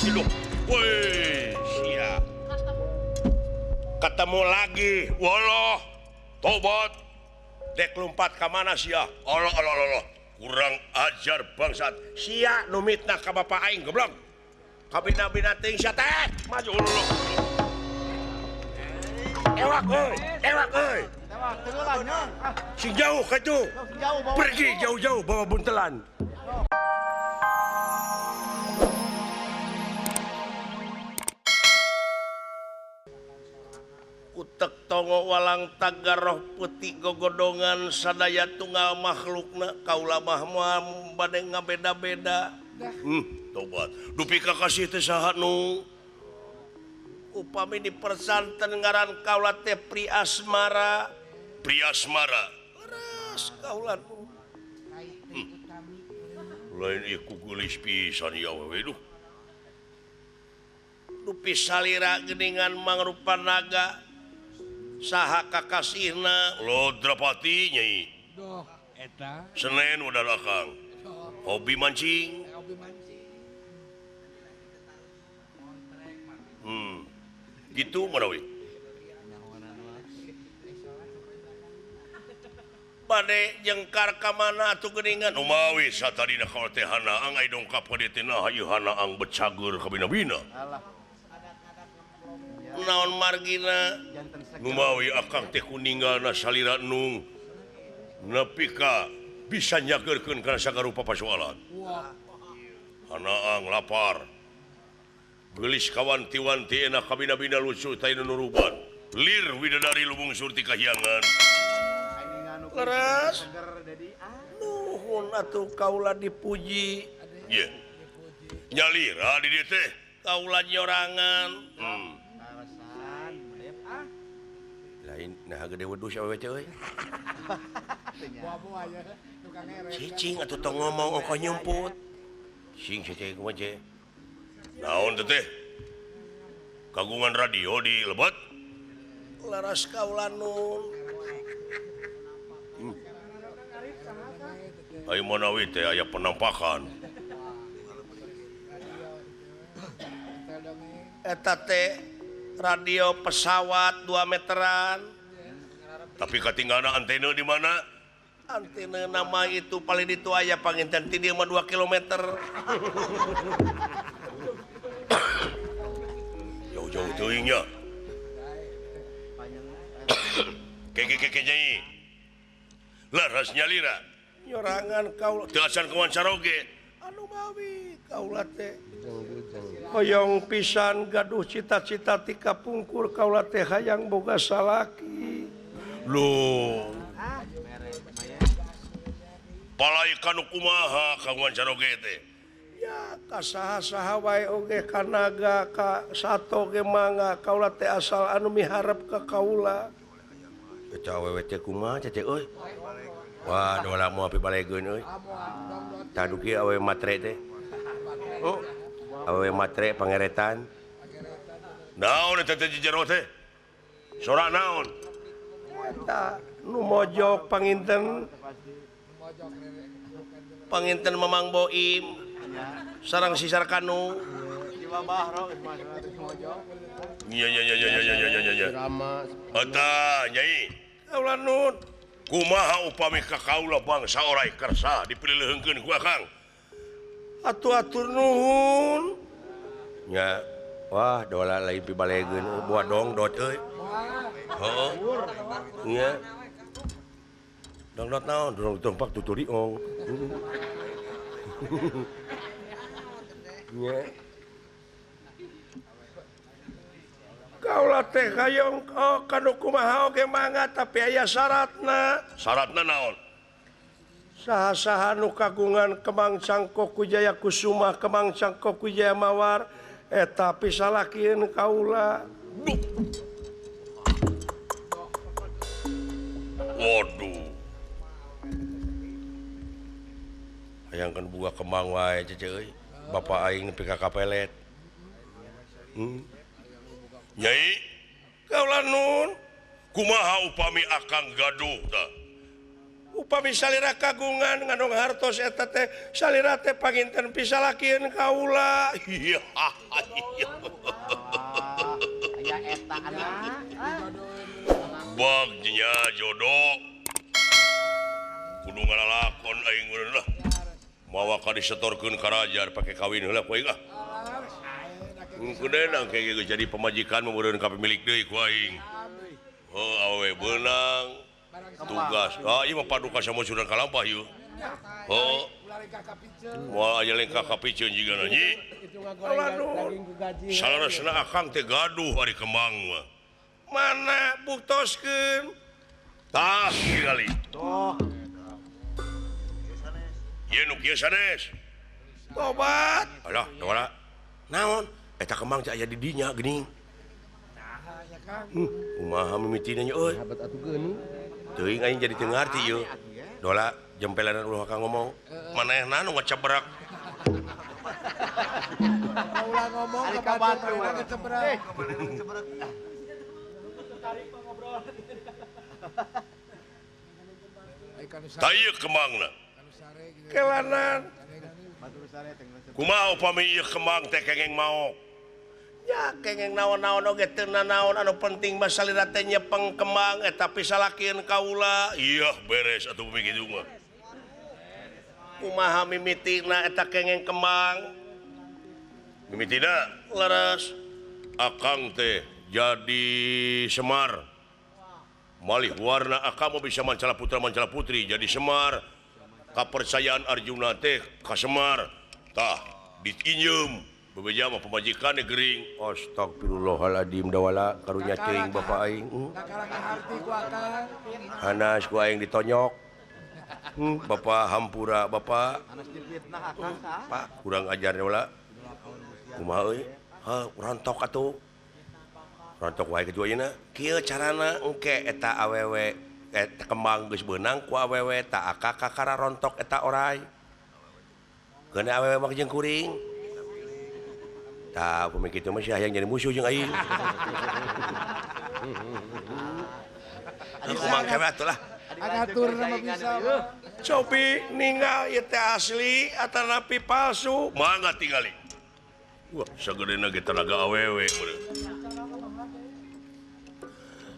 Hidup. Woi, sia. Ketemu lagi. Walah, tobat. Dek lompat ka mana sia? Allah Allah Allah. Kurang ajar bangsat. Sia nu mitnah ka bapak aing goblok. Kabina-bina teuing sia teh. Maju Allah. Ewak euy, ewak euy. Sing jauh ka itu. Pergi jauh-jauh bawa buntelan. Utek tongo walang tagar roh putih gogodongan sadaya tunggal makhlukna kaula mah moal bade ngabeda-beda. Tobat. Dupi ka kasih teh saha nu upami dipersanten ngaran kaula teh Pri Asmara. Pri Asmara. Leres kaula nu. Lain ieu ku geulis pisan ieu awewe duh. Dupi salira geuningan mangrupa naga. Saha kakasihna Lodrapati nyai. Duh eta. Senen udah akang. Hobi mancing. Gitu manawi. Bade jengkar ka mana atuh geuningan? Umawi satadina kaula teh hanaang ai dongkap ka dieu teh nah ieu hanaang becager ka bina-bina. Naon margina? Numawi akang teh kuninggalna salira nung nepi ka bisa nyageurkeun kana sagarupa pasoalan. Hanaang lapar. Geulis kawanti-wanti enak kabina-bina lucu teh nu nuruban. Lir widadari lubung surti kahyangan. Leres. Nuhun atuh kaula dipuji. Ye. Nyalira di dieu teh kaula nyorangan. Lain nah gede wedus awewe teh euy. Cicing atuh tong ngomong ongkoh nyumput. Sing cicing kumaha ce? Naon teh? Kagungan radio di lebet? Laras kaula nun. Ayo manawi teh aya penampakan. Eta teh radio pesawat 2 meteran. Tapi katinggalna antena di mana? Antena nama itu paling ditu aya panginten ti dieu mah 2 kilometer. Jauh-jauh teuing nya. Keke nyai. Laras nyalira. Nyorangan kaula teu acan kawan caroge. Anu mawi kaula teh. Hoyong pisan gaduh cita-cita ti kapungkur kaula teh hayang boga salaki. Loh. Palai kanu kumaha kawan caroge teh? Ya ka saha-saha wae oge ka naga ka sato ge mangga kaula teh asal anu miharep ka kaula. Eta awewe teh kumaha teh euy? Wah, dola moal pibalegeun euy. Tah duki awewe matre teh. Oh, awewe matre pangeretan. Naon eta teh jero teh? Sora naon? Eta nu mojok panginten. Panginten Mamang Boim sareng sisar kanu. Nya nya nya nya nya nya nya nya. Eta nyai. Kaula nun. Kumaha upami ka kaula bangsa orai kersa dipilihkeun ku akang. Atuh atur nuhun. Nya, wah dola lain pibalegeun buah dongdot euy. Heeh. Nya. Dongdot naon? Dongdot tumpak tuturiong. Nya. Kaula teh hayang oh kanu kumaha oge mangga tapi aya syaratna. Syaratna naon? Saha-saha nu kagungan Kemang Cangkok Kujaya Kusuma, Kemang Cangkok Kujaya Mawar eta pisalakieun kaula. Duh. Waduh. Hayangkeun buka kemang wae cece euy. Bapak aing nepi ka kapelet. Nyai, kaula nun. Kumaha upami akang gaduh tah? Upami salira kagungan ngandung hartos eta teh salira teh panginten pisalakieun kaula. Iya. Aya eta anak. Bagnya jodoh. Kudu ngalalakon aing lah. Mawa ka disetorkeun ka raja pake kawin heula ku aing ah. Kudenang kayak gitu jadi pemajikan meureun ka pemilik deui ku aing. Heuh awewe beunang tugas. Ah ieu mah paduka sama sunan kalampah ieu. Heuh. Moal aya lengkah kapiceun jigana nyi. Salaresna akang teh gaduh ari kembang mah. Mana buktoskeun? Tah kali. Tuh. Ieu nu kieu sanes. Tobat. Alah, dola. Naon? Eta kembang teh aya di dinya geuning. Saha nya Kang? Kumaha mimitina nya euy? Sahabat atuh geuning. Teuing aing jadi teu ngarti ieu. Dola jempelanan ulah akang ngomong. Manehna nu ngacebrak. Ulah ngomong ka batur manehna ngacebrak. Tah ieu kembangna. Kelanan. Kumaha upami ieu kembang teh kengeng maok? Ya kengeng naon-naon oge teu nanaon anu penting mah salira teh nyepeng kembang eta pisalakieun kaula. Iya beres atuh upami kitu mah. Kumaha mimitina eta kengeng kembang? Mimitina leres akang teh jadi Semar. Malih warna akang mah bisa mancala putra mancala putri jadi Semar. Kapercayaan Arjuna teh ka Semar. Tah diinjeum bebeja mah pamajikan gering. Astagfirullahaladzim dawala karunya teuing bapa aing. Hanas ku aing ditonyok. Bapak hampura bapak. Pak kurang ajar dawala. Kumaha euy? Heuh rontok atuh. Rontok wae kitu ayeuna. Kieu carana engke eta awewe eta kembang geus beunang ku awewe ta akak kakara rontok eta orai. Keuna awewe mah jeung kuring. Tah upami kitu mah sia hayang jadi musuh jeung aing. Kumaha kewe atuh lah. Ngatur mah bisa. Cobi ninggal ieu teh asli atanapi palsu. Mangga tingali. Wah, sagedena ge tenaga awewe meureun.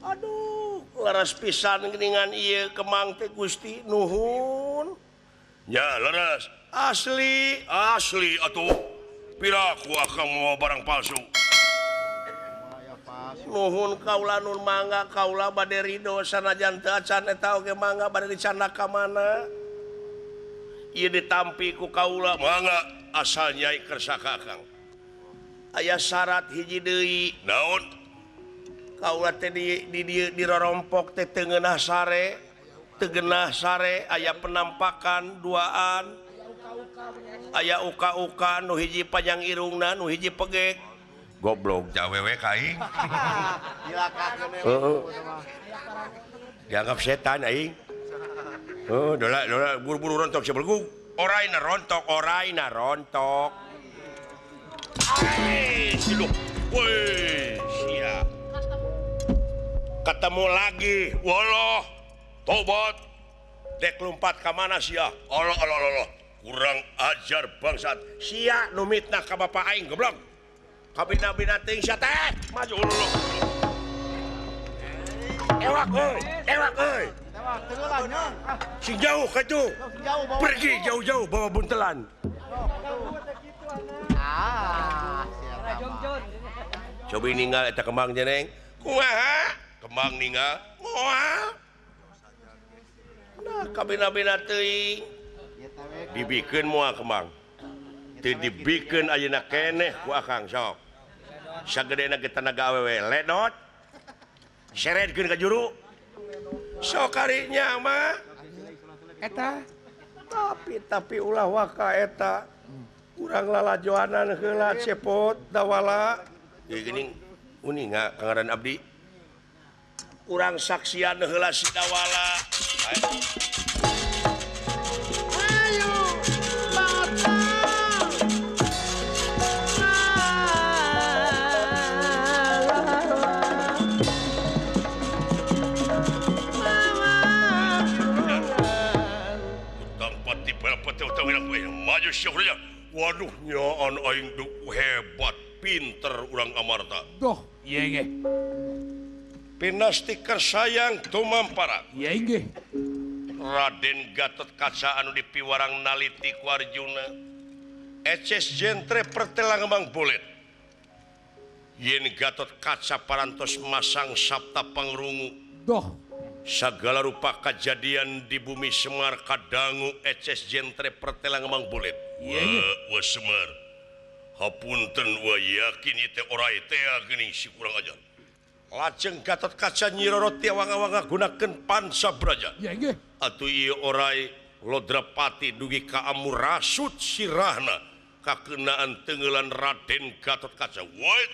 Aduh, leres pisan geuningan ieu kemang teh Gusti nuhun. Ya, leres. Asli, asli atuh. Piraku akang mawa barang palsu. Nuhun kaula nun mangga kaula bade ridho sanajan teu acan eta oge mangga bade dicandak ka mana. Ieu ditampi ku kaula mangga asal nyai kersa ka akang. Aya syarat hiji deui. Naon? Kaula teh di dieu dirorompok teh teu ngeunah sare, teu geunah sare aya penampakan duaan. Aya uka-uka nu hiji panjang irungna nu hiji pegek. Goblok jawewe ka aing. Heeh. Dianggap setan aing. Heuh, dola dola buru-buru rontok sebelgug. Oraina rontok, oraina rontok. Ai, siluh. Woi, sia. Ketemu lagi. Walah, tobat. Dek lompat ka mana sia? Allah Allah Allah. Kurang ajar bangsat. Sia nu mitnah ka bapa aing goblok. Kabina-bina teuing sia teh. Maju uluk. Ewak euy, ewak euy. Sing jauh ka itu. Pergi jauh-jauh bawa buntelan. Ah, coba ninggal eta kembang jeneng. Kumaha? Kembang ninggal. Moal. Nah, kabina-bina teuing. Dibikeun moal kembang. Teu dibikeun ayeuna keneh ku akang sok. Sagedena ge tenaga awewe ledot. Seredkeun ka juru. Sok karinya mah eta. Tapi ulah waka eta. Urang lalajoanan heula cepot dawala. Ieu geuning uninga kangaran abdi. Urang saksian heula si dawala. Ayo batal. Wirapati utawa maju syukurnya. Waduh nyaan aing hebat pinter urang Amarta. Doh, iya nggih. Pinasti kersayang tumampara. Iya nggih. Raden Gatot Kaca anu dipiwarang naliti ku Arjuna. Eces jentre pertelang Mang Bulet. Yen Gatot Kaca parantos masang sabta pangrungu. Doh. Sagala rupa kajadian di bumi Semar kadangu eces jentre pertelang Mang Bulet. Wah Semar. Hapunten wa yakin ieu teh orai teh geuning si kurang ajar. Lajeng Gatot Kaca Nyi Roro Tiawanga-wanga gunakeun pansa braja. Iya nggih. Atuh ieu orai Lodrapati dugi ka amurasut sirahna kakenaan tenggelan Raden Gatot Kaca. Wait.